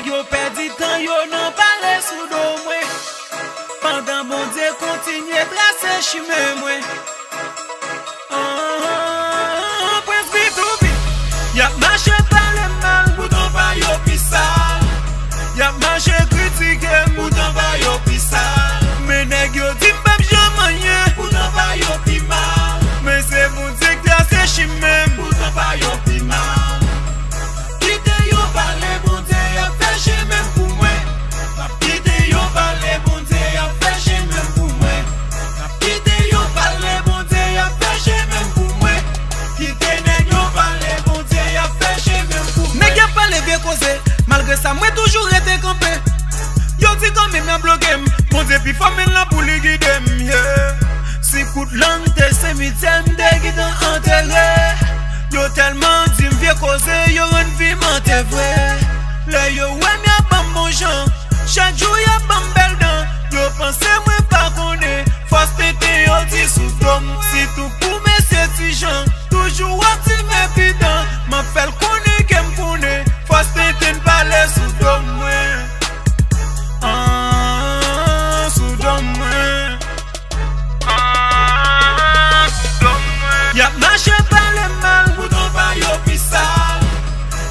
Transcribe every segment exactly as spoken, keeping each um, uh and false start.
Yo pèdi tan yo nan pale sou do mwen, pandan Bondye kontinye trase chimen mwen. Ah, Prince B two B. Y ap mache pale m mal, poutan pa yo pi sal. Y ap mache kritike m, poutan pa yo pi sal. Men nèg yo di m p ap janm anyen, poutan pa yo pi mal. Men se Bondye k trase chimen m, poutan pa yo pi mal. Kite yo pale, Bondye ap fè chemen pou mwen. M ap kite yo pale, Bondye ap fè chemen pou mwen. M ap kite yo pale, Bondye ap fè chemen pou mwen. Kite nèg yo pale, Bondye ap fè chemen pou mwen. Nèg y ap pale vye koze, malgre sa mwen toujou rete kanpe. Yo di kanmenm y ap bloke m, Bondye pi fò men l lan pou li gide m, yeah. Si kout lang te simityè m te gentan antere. Yo tèlman di m vye koze, yo rann vi m ante vre. Lè yo wè m y ap ban m bon jan, chak jou y ap ban m bèl dan. Yo panse mwen pa konnen fòs tenten yo di sou do m. Sitou pou mesye Ti Jan, toujou ap di m evidan. M ap fè l konnen ke m konnen fòs tenten pale sou do mwen. Ah, sou do mwen. Y ap mache pale m mal, poutan pa yo pi sal.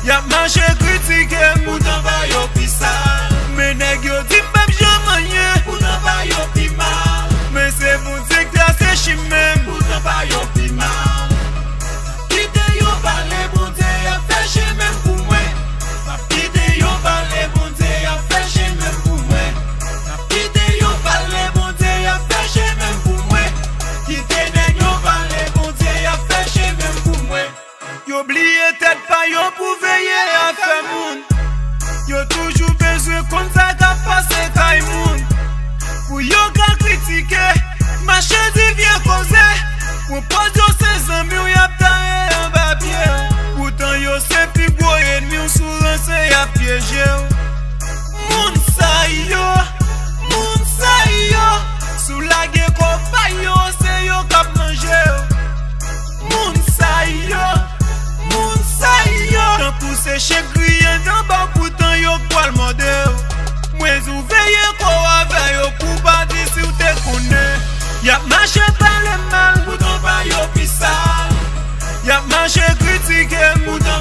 Y ap mache kritike m, poutan pa yo pi sal. Men nèg yo di m p ap janm anyen, poutan pa yo pi mal. Men se Bondye k trase chimen m, poutan pa yo pi mal. Kite yo pale, Bondye ap fè chemen pou mwen. M ap kite yo pale, Bondye ap fè chemen pou mwen. M ap kite yo pale, Bondye ap fè chemen pou mwen. Kite nèg yo pale, Bondye ap fè chemen pou mwen. Yo bliye tèt pa yo pou veye afè moun. Yo toujou bezwen konn sa k ap pase kay moun. Pou yo ka kritike, mache di vye koze. Pran pòz yo se zanmi w, y ap taye anba pye w. Poutan yo se pi gwo ènmi w, sou ranse y ap pyeje w. Moun sa yo, moun sa yo, si w lage kò pa yo, se yo k ap manje w. Moun sa yo, moun sa yo, tankou se chen griyen nan ba w, poutan yo k pral mòde w. Mwen di w veye kò w avè yo pou w pa di si w te konnen. Y ap mache pale m mal, poutan pa yo pi sal. Y ap mache kritike m, poutan